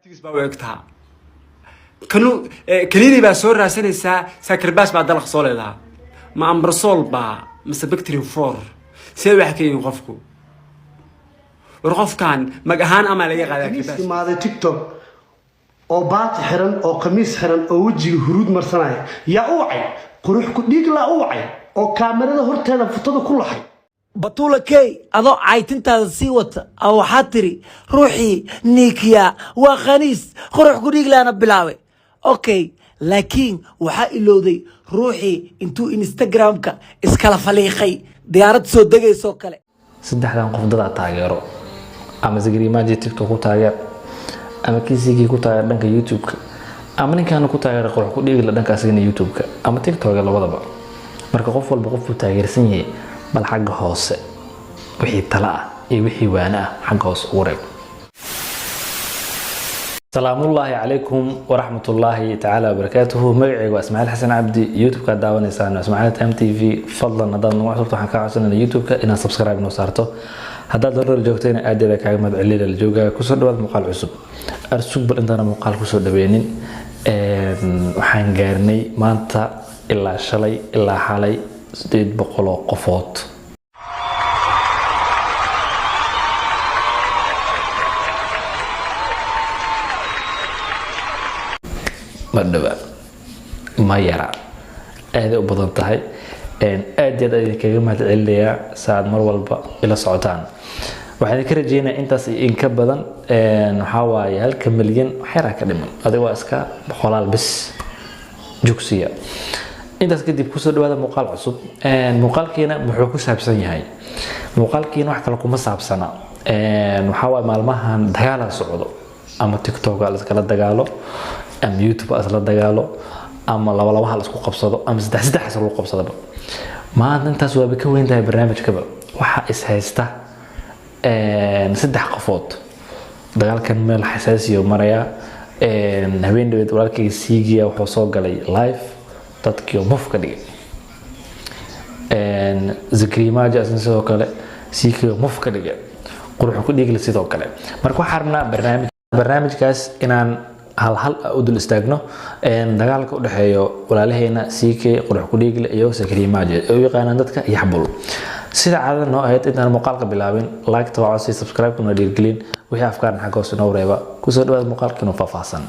Baa u egtaa kanu kaniini baa soo raadsanaysaa, sakarbaas baa dalaq soo leedaha. Ma ambrasol baa mase bactrin four? See wax ka yihiin qofku? War qofkan mag ahaan amaa laga qaadaa Khamiis karbaas. Imaaday TikTok oo baati xiran oo khamiis xiran oo wejiga huruud marsanaya, yaa u wacay? Qurux ku dhiig laa u wacay oo kaamirada horteeda futada ku laxay. Batuula key, adoo caytintaada sii wata a waxaa tiri ruuxii niikiya waa khaniis. Qurux ku dhiiglaana bilaabay, okay, laakiin waxaa ilowday ruuxii intuu Instagramka iskala faliiqay diyaarad soo degaysoo kale. Saddexdan qof dadaa taageero, ama Zagrimaaji TikTok ku taageer, ama kiisigii ku taageer dhanka YouTube-ka, ama ninkaana ku taageera Qurux ku dhiigla dhanka asagana YouTube-ka ama TikTok, labadaba. Marka qof walba qofuu taageersan yahay, bal xagga hoose wixii tala ah iyo wixii waana ah xagga hoose ugu reeb. Salaamullaahi calaykum waraxmatullaahi tacaala wabarakaatuhu. Magacaygu waa Ismaaciil Xasan Cabdi, YouTube-ka daawanaysaan waa Ismaaciil Time TV. Fadlan haddaad nagu cusubto, waxaan kaa codsanayna YouTube-ka inaad subscribe noo saarto. Haddaad horor joogtayna, aad baa kaaga mahad celina la joogaaga. Kusoo dhawaad muuqaal cusub. Arsug, bal intaana muuqaal kusoo dhaweynin, waxaan gaarnay maanta ilaa shalay ilaa xalay 800 oo qofood. Ma dhawa, ma yara, aaday u badan tahay. Aad iyo aad ayaan kaga mahad celinayaa saaad mar walba ila socotaan. Waxaan idinka rajeynayaa intaas iyo in ka badan. Waxaa waaye halka milyan wax yaraa ka dhiman, adiga waa iska boqolaal bis jugsiya. Intaas kadib, kusoo dhawaada muuqaal cusub. Muuqaalkiina muxuu ku saabsan yahay? Muuqaalkiina wax kale kuma saabsana. Waxaa waaye maalmahan dagaalaa socdo, ama TikTok la iskala dagaalo, ama YouTube isla dagaalo, ama labalabaha la isku qabsado, ama saddex saddexaas lagu qabsadaba. Maanta intaas waaba ka weyn tahay barnaamijkaba. Waxaa is haysta saddex qofood. Dagaalkan meel xasaasiyo marayaa. Habeen dhaweed walaalkayga Siigiya wuxuu soo galay live, dadkii oo muf ka dhigay. Zakrimaaja asna sidoo kale Siigiya muf ka dhigay, Quruxu ku dhigla sidoo kale. Marka waxaan rabnaa barnaamijkaas inaan hal hal u dul istaagno, dagaalka u dhexeeyo walaalaheena CK, Qurux ku dhiigle iyo Zakrimaaja ee u yaqaanaan dadka Yaxbul. Sida caadada noo ahayd, intaan muuqaalka bilaabin, like waa codsi, subscribe kuna dhiirgelin, wixii afkaarna xagga hoose inoo reeba. Kusoo dhawaad muuqaalka inuu faahfaahsan.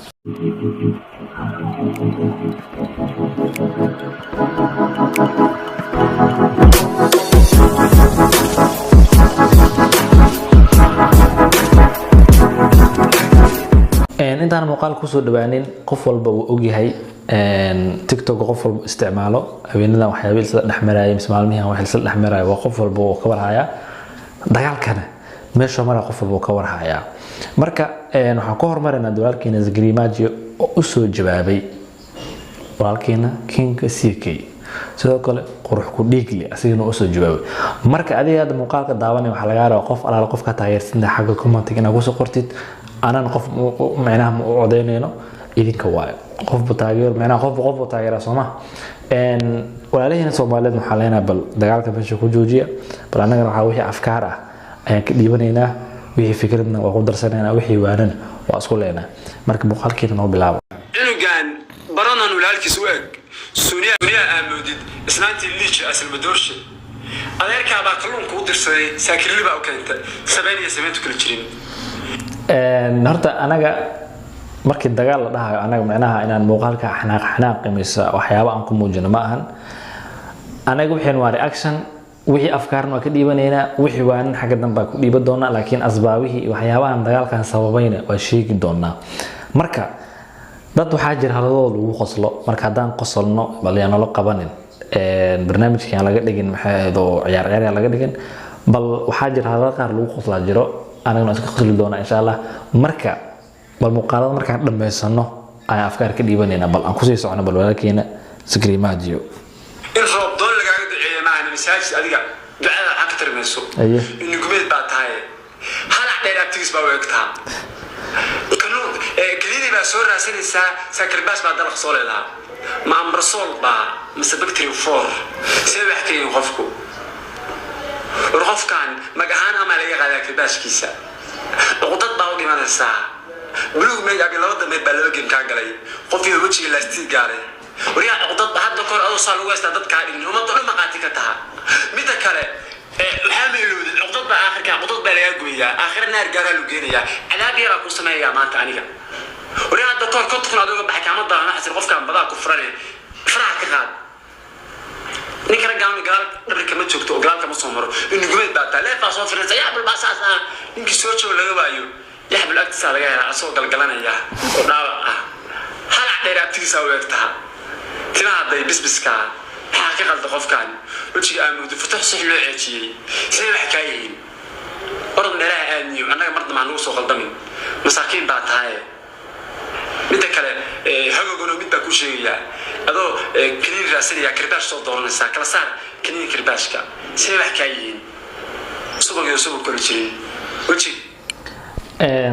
Intaan muuqaal kusoo dhawaanin, qof walba wuu ogyahay TikTok qof walba isticmaalo habeenadan waxyaabihii isla dhex marayay mise maalmihan wax isla dhex maraya, waa qof walba wuu ka warhayaa. Dagaalkana meeshuu mara qof walba wuu ka warhayaa. Marka waxaan ku hormaraynaa walaalkeena Zagrimaaji oo usoo jawaabay walaalkeena Kinga CK, sidoo kale Qurux ku dhiigle asigana usoo jawaabay. Marka adiga hadda muuqaalka daawanaya, waxaa lagaa rabaa qof alaala qofka taageersantahay xagga commentiga inaad kusoo qortid. Anan qof micnaha ma u codeynayno, idinka waayo. Qofbu taageero, micnaha qofbu qofbu taageera sooma. Walaalaheena Soomaaliyeed waxaa leenahay, bal dagaalka meesha ku joojiya. Bal annagana waxaa wixii afkaar ah ayaan ka dhiibanaynaa, wixii fikradna waa ku darsanaynaa, wixii waanana waa isku leenahay. Marka muuqaalkeena noo bilaabo. Cunugan baranan walaalkiis u eg suuniya aamoodid islaantii liija asalmadoorshe adeerkaa baa kalluunka u dirsaday, saakirli baa u keentay, sabeyn iyo sabeyntu kala jirin. Horta anaga markii dagaal la dhahayo, anaga micnaha inaan muuqaalka xanaaq xanaaq mise waxyaabo aan ku muujino ma ahan. Anaga wixeen waa reaction, wixii afkaarna waa ka dhiibanaynaa, wixii waanin xagga dambe ku dhiiban doonaa, laakiin asbaabihii iyo waxyaabahan dagaalkan sababayna waa sheegi doonaa. Marka dad waxaa jira haladooda lagu qoslo. Marka haddaan qosolno, bal yaan nolo qabanin, barnaamijka yaan laga dhigin maxay ahayd oo ciyaar ciyaar yaan laga dhigin. Bal waxaa jira hadalada qaar lagu qoslaa jiro, anagana iska qosli doonaa insha Allah. Marka bal muuqaalada markaan dhammaysano ayaan afkaar ka dhiibanaynaa. Bal aan kusii socono, bal walaalkeena Sakrimaajiyo. In roob doon lagaaga duceeya maahan masaajid, adiga ducada waxaa ka tarmayso. Aye. Nugumeed baa tahay, halac dheer abtigiis baa u egtaa kanu kaniini baa soo raadsanaysaa, sakarbaas baa dalaq soo leedaha. Ma ambrasol baa mase bactrin four? See wax ka yihiin qofku? War qofkan mag ahaan amaa laga qaadaa karbaashkiisa? Cuqdad baa u dhimanaysaa. Buluug make up iyo laba dameer baa laba game kaa galay. Qof iyo wejiga laastii gaaray. Waryaa, cuqdad hadda kahor adoo saa lagu haystaa dadkaa dhigin, ummadda dhan maqaati ka taha. Midda kale, waxaa ma ilowdin, cuqdad baa aakhirka, cuqdad baa lagaa goyayaa, aakhira naar gaaraa lagu geenayaa. Cadaab yaraa ku sameeyaa maanta aniga. Waryaa, hadda kahor 50,000 adooga baxay kaama daahno xasil. Qofkaan badaa ku furane, faraha ka qaad. Ninka raggaan gadaal dhabarka ma joogto oo gadaalka ma soo maro. Inugumeed baa taa leefaa soo firinaysa. Yaxbal baa saas ah, ninkii soo jooga laga waayo, yaxbal agtiisaa laga helaa asagoo galgalanaya oo dhaawac ah. Halac dheer abtigiisaa u egtaha, timaha day bisbiska. Maxaa ka qalda qofkan? Wejiga aamuudo futux six loo ceejiyey. Sidee wax kaa yihiin? Orod meelaha aadniyo, annaga mar dambe aan nagu soo qaldamin, masaakiin baa tahaye. Midda kale, hagogano mid baa ku sheegayaa. Adoo kaniini raadsanaya, karbaash soo dooranaysaa. Kala saar kaniini karbaashka. Sidee wax kaa yihiin? Subag iyo subag kala jirin weji.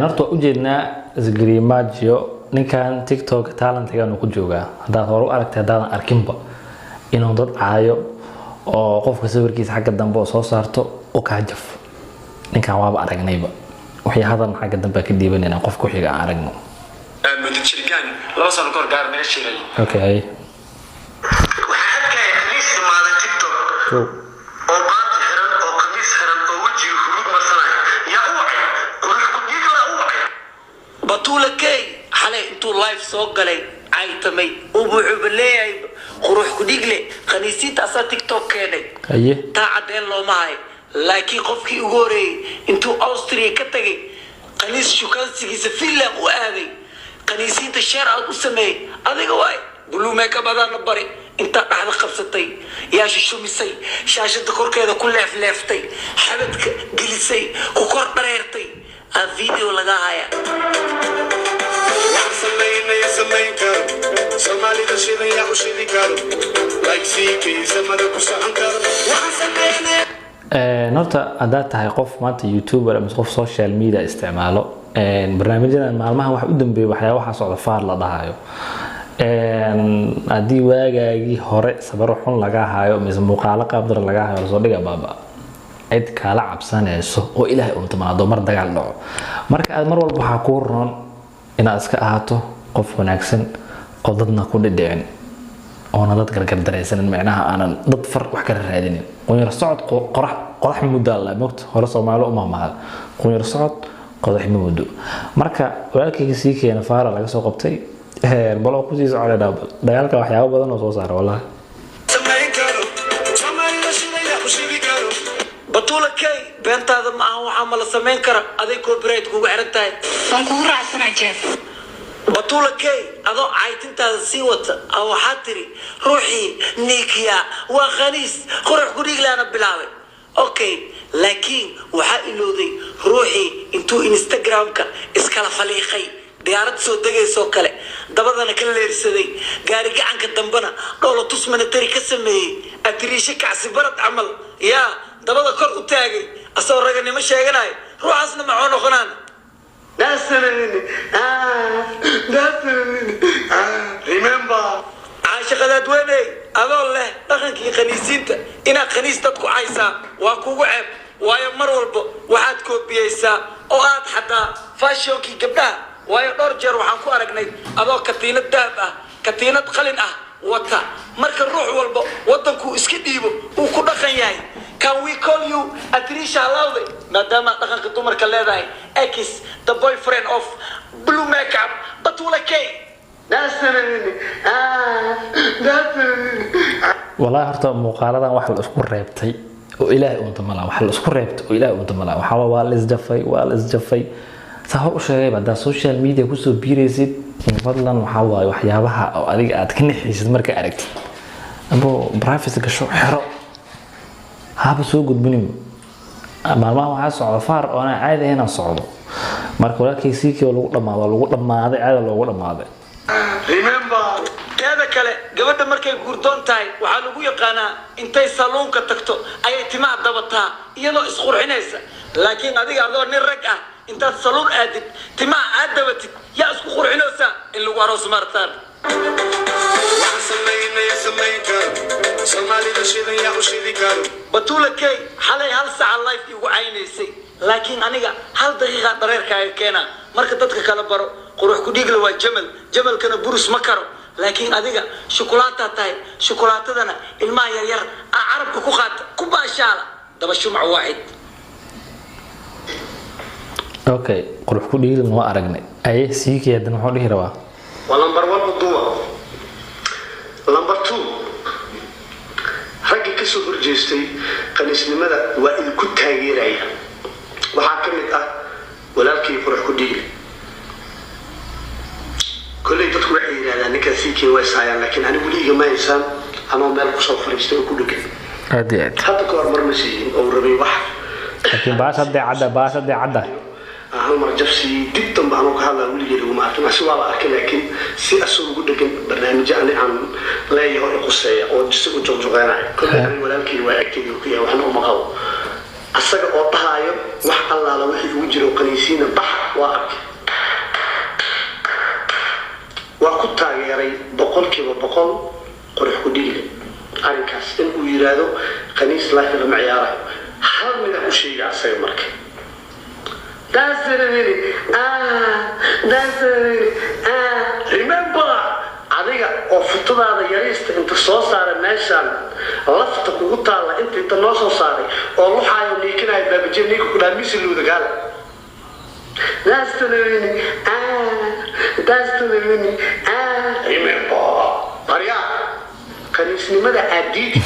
Horta waa ujeednaa Zgrimagio, ninkan TikTok talentigan uu ku joogaa. Haddaad hore u aragtay, haddaadan arkinba, inuu dad caayo oo qofka sawirkiisa xagga dambe oo soo saarto u kaa jafo, ninkan waaba aragnayba. Wixii hadalna xagga dambe ka dhiibanayna, qof ku xiga aan aragno. Muddo jirgaan 2 sano kahor gaar naga shiray. Okay. Waxaa arkaya khamiis imaaday TikTok Kow. oo baanti xiran oo khamiis xiran oo wejiga huruud marsanaya. Yaa u wacay? Qurux ku dhiigla u wacay. Batuula Key xalay intuu live soo galay caytamay, wuxuuba leeyahay qurux ku dhiigle khaniisiinta asaa TikTok keenay. Haye. Taa caddeen looma hayo, laakiin qofkii ugu horeeyey intuu Austria ka tagay khaniis shukaansigiisa Finland u aaday, khaniisiinta share out u sameeyey adiga waay. Blue makeup adaana bari. Intaa dhexda qabsatay, yaa shushumisay, shaashada korkeeda ku leefleeftay, xabadka gelisay, ku kor dhareertay, aa video laga haya. Waxaan samaynaya samayn karo, Soomaalida shidan yaa u shidi karo, like CK samada ku socon karo. Waxaan samaynaya. Horta haddaad tahay qof maanta youtuber ama qof social media isticmaalo, barnaamijyadan maalmahan waxa u dambeeya waxyaaba waxaa socda faar la dhahayo. Haddii waagaagii hore sabaro xun laga hayo mise muuqaalo qaabdar laga hayo lasoo dhiga, baaba cid kaala cabsanayso oo Ilaahay uun timaado mar dagaal dhaco. Marka aad mar walba waxaa kuu roon inaad iska ahaato qof wanaagsan oo dadna ku dhidhicin oona dad gargardaraysanin, micnaha aanan dad far wax kala raadinin. Qunyar socod qorax qodax muddo la mogta hore Soomaali u mahmahada, qunyar socod qodax ma muddo. Marka walaalkayga sii keena faara laga soo qabtay, bal oo kusii soconayna dagaalka, waxyaabo badan oo soo saara wallahi. Samayn karo, Soomaalida shidan yaa u shidi karo. Batuula Key, beentaada ma aha. Waxaa ma la samayn kara aday copyright kugu xiran tahay. Waan kugu raacsanaa, Jeef. Batuula Key, adoo caytintaada sii wata a waxaa tiri ruuxii niikiya waa khaniis, qurux kudhiiglaana bilaabay. Okay, laakiin waxaa ilowday ruuxii intuu Instagramka iskala faliiqay, diyaarad soo degaysoo kale dabadana ka leersaday, gaari gacanka dambena dhoola tus military ka sameeyey, atiriisho kacsi barad camal yaa dabada kor u taagay, asagoo raganimo sheeganayo, ruuxaasna maxuu noqonaan? That's it. Ah, that's it. Ah, remember. Caashaqadaadweyney, adoo leh dhaqankii khaniisiinta, inaad khaniis dad ku caysaa waa kugu ceeb, waayo mar walba waxaad koobiyeysaa oo aad xataa fashionkii gabdhaha, waayo dhowr jeer waxaan ku aragnay adoo katiinad dahab ah, katiinad qalin ah wata. Marka ruux walba waddankuu iska dhiibo uu ku dhaqan yahay. Can we call you atrisha halawday, maadaama dhaqanka dumarka leedahay, ex the boyfriend of Blue Makeup Batula K? That's it. Ah, that's it. Wallahi horta muuqaaladan wax la isku reebtay oo Ilaahay uunta malaa, wax la isku reebtay oo Ilaahay uunta malaa. Waxaa waa la isjafay, waa la isjafay. Saa hor u sheegayba, haddaad social media kusoo biiraysid, fadlan waxaa waaye waxyaabaha oo adiga aad ka nixaysid marka aragtid abo privacy gasho, xero, haba soo gudbinin. Maalmaha waxaa socda faar oo aan caadi ahayn aan socdo. Marka walaalkay siikii lagu dhamaado, lagu dhammaaday, caada loogu dhammaaday. Remember. Teeda kale, gabadha markay guurdoon tahay waxaa lagu yaqaanaa intay saluunka tagto ayay timaha dabataa iyadoo isqurxinaysa. Laakiin adiga adoo nin rag ah intaad saluun aadid timaha aad dabatid, yaa isku qurxinaysaa in lagu aroos maartaan? Waxaan samaynaya samayn karo, Soomaalida shidan yaa u shidi karo. Batuula Key, xalay hal saca live igu caynaysay, laakiin aniga hal daqiiqaan dhareerkaaga keena. Marka dadka kala baro, qurux ku dhiigla waa jamal, jamalkana burus ma karo, laakiin adiga shukulaataa tahay. Shukulaatadana ilmaha yaryar aa carabka ku qaata, ku baashaala daba shumac waaxid. Okay, qurux ku dhiiglin waa aragnay. Aye, siikii haddana muxuu dhihi rabaa? Waa number one uduwa. Number two, raggii kasoo horjeestay qaniisnimada waa idinku taageeraya. Waxaa ka mid ah walaalkii Qurux ku Dhiigle. Kolley dadku waxay yidhahdaan ninkaan siikii waa ishaayaan, laakiin anigu liiga ma haysaan anoo meel kusoo fariistay oo ku dhegan. Aad iyo aad. Hadda ka hor mar ma siihin oo rabay wax. Laakiin baasha hadday cadda, baasha hadday cadda. Hal mar jabsi dib dambe anuu ka hadlaa weligee laguma arkin. Asi waa la arkay, laakiin si asoo ugu dhegan barnaamijyo ani aan leeyaho i quseeya oo si u juqjuqeynayo. Kolley ani walaalkay waa agteyda ku yahay, waxna uma qabo. Asaga oo dhahaayo wax allaala wixii ugu jiro qaniisiina bax waa arkay, waa ku taageeray 100%. Qurux ku Dhiigle arrinkaas in uu yiraahdo qaniis life lama ciyaarayo, hal mida u sheega asaga marka. That's really, ah, that's really, ah. Remember, adiga oo futadaada yariista inta soo saaray meeshaan lafta kugu taalla, inta noo soo saaray oo luxaayo niikinaayo baabaje ninka ku dhaha misiluuda gaala. That's the really, ah, that's the really, ah. Remember, aryaa qaniisnimada aad diidi.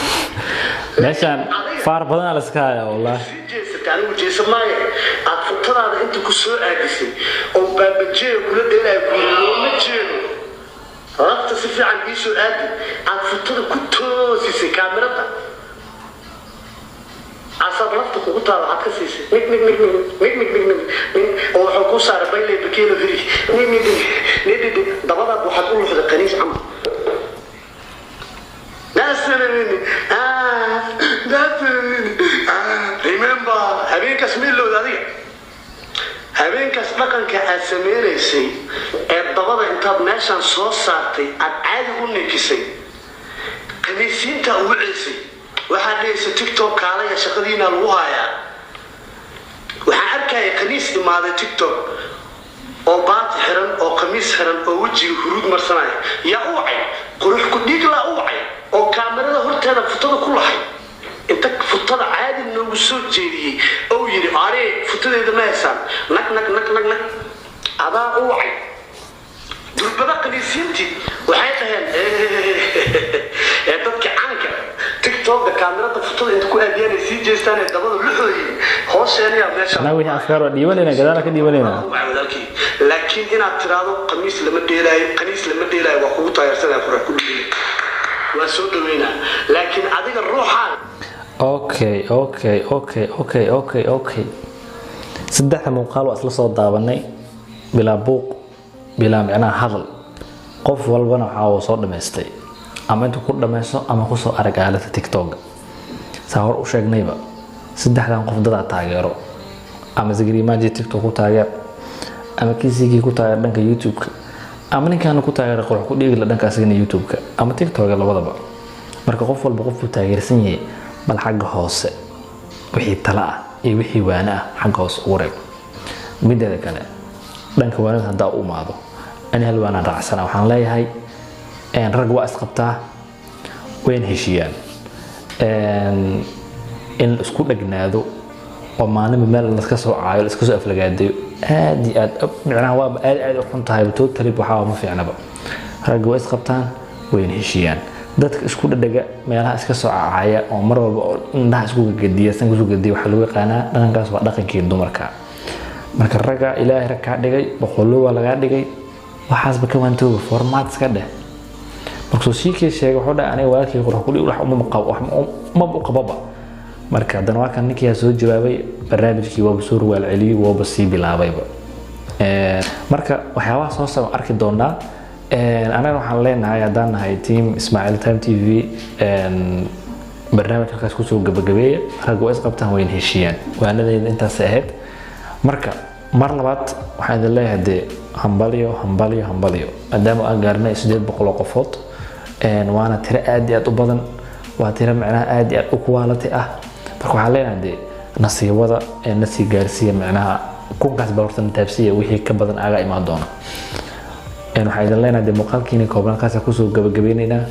Meeshaan faar badanaa la iska hayaa, wallahi. Sii jeesatay, anigu jeesa maayo, aad futadaada inta ku soo aadisay oo baabajeega kula dheelaya ku looma jeedo, lafta si fiican ii soo aadi, aad futada ku toosisay kaamirada, asaad lafta kugu taala waxaad ka siisay nig nig nig nig nig nig nig nig nig oo wuxuu kuu saaray bayley bakeelo hiri nig nig nig nig nig nig, dabadaad waxaad u luxday qaniis camal. That's it. Ah, that's it. Ah, remember, habeenkaas miilowda adiga. Habeenkaas dhaqanka aad sameynaysay ee dabada intaad meeshaan soo saartay aad caadi u nikisay, qaniisiinta ugu ceysay, waxaad dhehaysa TikTok kaalaya, shaqadiina lagu hayaa. Waxaan arkaya qaniis imaaday TikTok oo baati xiran oo khamiis xiran oo wejiga huruud marsanaya. Yaa u wacay? Qurux ku Dhiiglaa u wacay oo kaamirada horteeda futada ku lahay, inta futada caadi noogu soo jeediyey oo yidhi, "Are futadeeda ma haysaan?" Nag nag nag nag nag, adaa u wacay. Durbada qaniisiintii waxay dhaheen ee dadka caanka TikToka kaamirada futada inta ku aadiyaan ay sii jeestaan ee dabada luxooyin hooseenayaa meesha. Anaa wixii afkaar waa dhiibanayna, gadaala ka dhiibanayna. Walaalkii, laakiin inaad tiraahdo qamiis lama dheelaayo, qaniis lama dheelaayo, waa kugu taageersanaya. Qurux ku Dhiile waa soo dhaweynaa, laakiin adiga ruuxaan. Okay, saddexda muuqaal waa isla soo daawanay, bilaa buuq, bilaa micnaha hadal. Qof walbana waxaa uu soo dhamaystay ama intuu ku dhamaysto ama kusoo arag aalada TikTok. Saa hor u sheegnayba, saddexdan qof dadaa taageero, ama Zagrimaaji TikTok ku taageer, ama kiisigii ku taageer dhanka YouTube-ka, ama ninkaana ku taageera Qurux ku Dhiigla dhanka asagana YouTube-ka ama TikTok, labadaba. Marka qof walba qofuu taageersan yahay, bal xagga hoose wixii tala ah iyo wixii waane ah xagga hoose ugu reeb. Mideeda kale, dhanka waanada haddaa u imaado, ani hal waanaan raacsana. Waxaan leeyahay rag waa isqabtaa, wayna heshiiyaan. In la isku dhegnaado oo maalinba meel laska soo caayo, la iska soo aflagaadayo, aad iyo aad micnaha waaba aad aad u xun tahay totally, waxaa ma fiicnaba. Ragga waa isqabtaan, wayna heshiiyaan. Dadka isku dhadhaga, meelaha iska soo cacaaya oo mar walba oo indhaha isku gagadiya, sanka isku gagadiya, waxaa lagu yaqaanaa dhaqankaas waa dhaqankii dumarka. Marka ragga Ilaahay rag kaa dhigay, boqollo waa lagaa dhigay, waxaasba ka waantooba, formaat iska dheh. Markuu siikii sheegay, wuxuu dhahay, "Aniga walaalkii Qurux ku Dhiig wax uma qabo, wax maba u qababa." Marka haddana waa kan ninkii soo jawaabay, barnaamijkii waaba soo ruwaal celiyey, waaba sii bilaabayba. Marka waxyaabaha soo socda arki doonaa. Anaga waxaan leenahay, haddaan nahay team Ismaaciil Time TV, barnaamijka halkaas kusoo gabagabeeya. Ragga waa isqabtaan, wayna heshiiyaan. Waanadeeda intaasay ahayd. Marka mar labaad waxaan idin leeyahay dee hambalyo, hambalyo, hambalyo, maadaama aan gaarnay 800 oo qofood. Waana tiro aad iyo aad u badan, waa tiro macnaha aad iyo aad u quality ah. Marka waxaan leenahay dee nasiibada ee nasii gaarsiiya micnaha. Kunkaas baa horta taabsiya, wixii ka badan aaga imaan doona. Waxaan idin leenahay dee muuqaalkiina kooban halkaas kusoo gabagabeynaynaa.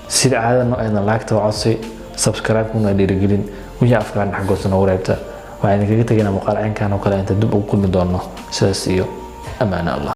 Sida caadada noo eedna, laagta waa codsi, subscribe kuna dhiirigelin, wixii afkaarna xaggoosa noogu reebta. Waxaan idinkaga tegaynaa muuqaal caynkan oo kale inta dib ugu kulmi doono. Sidaas iyo amaano Allah.